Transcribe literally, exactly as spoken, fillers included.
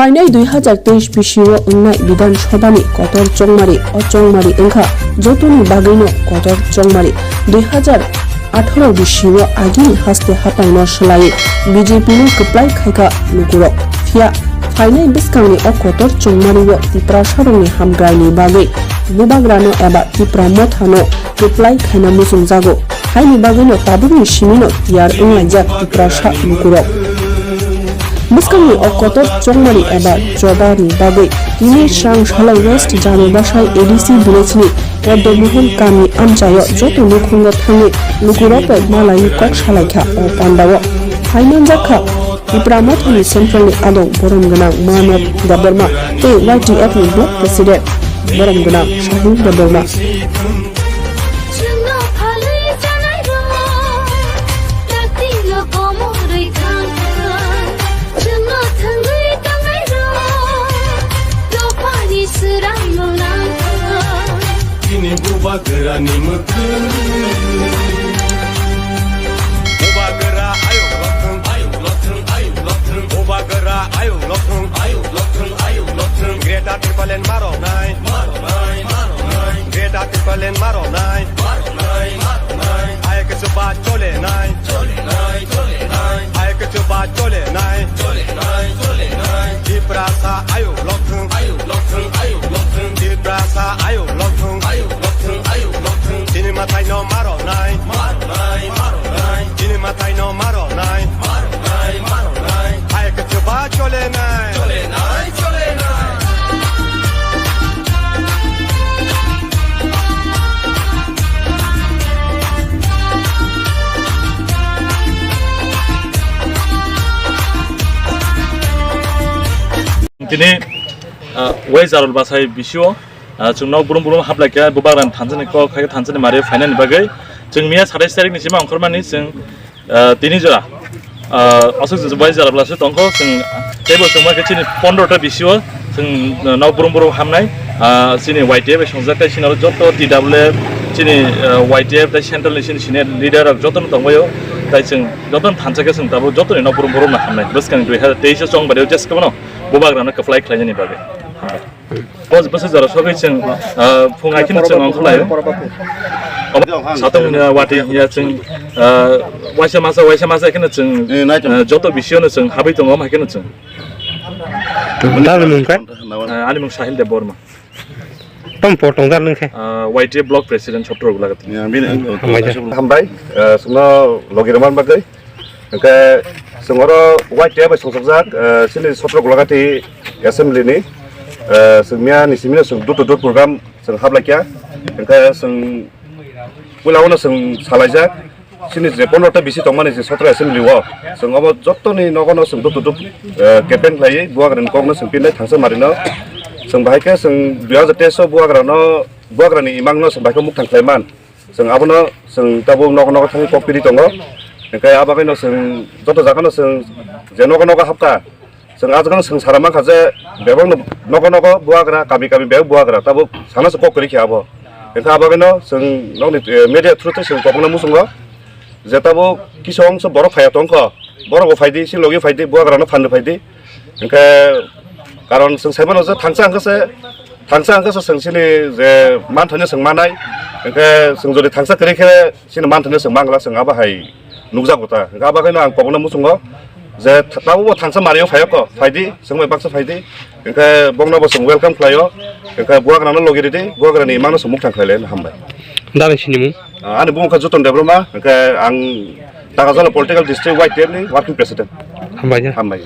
Phainai dui hazar teis bisio wngnai Bidhan Sabhani kotor chongmari, o chongmari wngkha jotoni bagwino kotor chongmari. Dui hazar atharo bisio agini haste hapangno swlaiwi B J P no kwplai khaikha lukurok. Phiya phainai bwskangni o kotor chongmario Tiprasarokni hamkraini bagwi Bubagrano eba Tipra Mothano kwplai khaina muchungjago. Haini bagwino tabukni simino tiyar wnglaijak Tiprasa lukurok. Bwskangni o kotor chongmari eba chobani bagwi tini srang salai West Jamibasai A D C village ni Padmamohan kami amchaio joto nukhungo thangwi lukurok bai malaiwi kok salaikha. O pandao phaimanjakha Tipra Mothani Central ni adong borom gwnang Manob Debbarma tei Y T F ni Block President borom gwnang Sahil Debbarma. Chwngno phalwi chanai rok, taktino komorwi thang thang. Chwngno thwngwi tangnai rok, dophani swrangno nang thang. Chini bubagrani mwkhwng. Bubagra ayuk lokthwng, ayuk lokthwng, ayuk lokthwng. Bubagra ayuk lokthwng, ayuk lokthwng, ayuk lokthwng. Greater Tipraland maronai, maronai, maronai. Greater Tipraland maronai, maronai, maronai. Hai kichu ba chole nai, chole nai, chole nai. Hai kichu ba chole nai, chole nai, chole nai. Tiprasa ayuk lokthwng, ayuk lokthwng, ayuk lokthwng. Tiprasa ayuk lokthwng, ayuk lokthwng, ayuk lokthwng. Chini mathai no maronai, maronai, maronai. Chini mathai no maronai, maronai, maronai. Hai kichu ba chole nai, chole nai, chole nai. Tini, ah, wai jarol basai bisio, ah, chwng nok brum brum hablai khe bubagrani thansa ni kok, hai khe thansa ni mari phainani bagwi chwng miya satais tarik ni sima ongkhormani chwng, ah, tini jora, ah, aswk wai jarol basai tongkho chwng teibo chwng ma khe chini pondro ta bisio chwng, ah, nok brum brum hamnai, ah, chini Y T F bai songjak tei chini oro joto T W F chini, ah, Y T F tei central ni chini senior leader rok joto no tongbaio tei chwng joto no thansa khe chwng tabuk joto ni nok brum brum no hamnai bwskang dui hazar teis o chong bai o jesa khe bono. Bubagrano kwplai khlainani bagwi. Bos-, bwswk jora sogwi chwng, ah, phung hai kheno chwng ongkhorlaio. Satung, ah, wati ya chwng, ah, waisa masa, waisa masa kheno chwng, eh, naitum, ah, joto bisio no chwng habwi tongo, hai kheno chwng. Tamni mung khe? Ah, ani mung Sahil Debbarma. Tamo po tongda nung khe? Ah, Y T F Block President Chhatragulagati. Ya, bini ang hambai, ah, sungno logi roman bagwi. Hingke sung oro Y T F bai sungsukjak, eh, chini Chhatragula Gati Assembly ni, eh, sung miya ni simi no sung door to door program sung hablai kya. Hingke sung puila uno sung salaijak, chini je pondro ta bisi tongmani je Chhatra Assembly o, sung obo joto ni nogo no sung door to door, eh, campaign khlaiwi bubagra ni kok no sung pinai thangsa mari no. Sung bahai khe sung dui hazar teis o bubagra no, bubagra ni imang no sung bahai khe mukthang khlai man. Chwng abono chwng tabuk nogo nogo thangwi kok piri tongo. Hwnkhe abo haino chwng joto jagano chwng je nogo nogo hapkha, chwng ah jagano chwng sara mankha je bebakno nogo nogo bubagra, kami kami bebak bubagra tabuk sana se kok kwrwi khe abo. Hwnkhe abo haino chwng nokni, eh, media through tei chwng kokno muchungo je tabuk kisa ongso borok phaiya tongkho, borok bo phaidi, si logi phaidi, bubagrano phanrwi phaidi. Hwnkhe karon chwng saimano je thangsa hwnkhe se, thangsa hwnkhe se chwng chini je manthokno chwng manai. Hwnkhe chwng jodi thangsa kwrwi khe chini manthokno chwng mangla chwng abo hai nukjago ta. Hwnkhe abo haino ang kokno muchungo je th-, tabukbo thangsa mario phaiyo ko, phaidi, chwng bai baksa phaidi. Hwnkhe bokno bo chwng welcome khlaio. Hwnkhe bubagrano logi ridi, bubagrani imangno chwng mukthang khlailai, hambai. Dani sini mung? Ah, ani bumung khe Joton Debbarma, hwnkhe ang Takajala Political District Y T F ni Working President. Hambai ya. Hambai.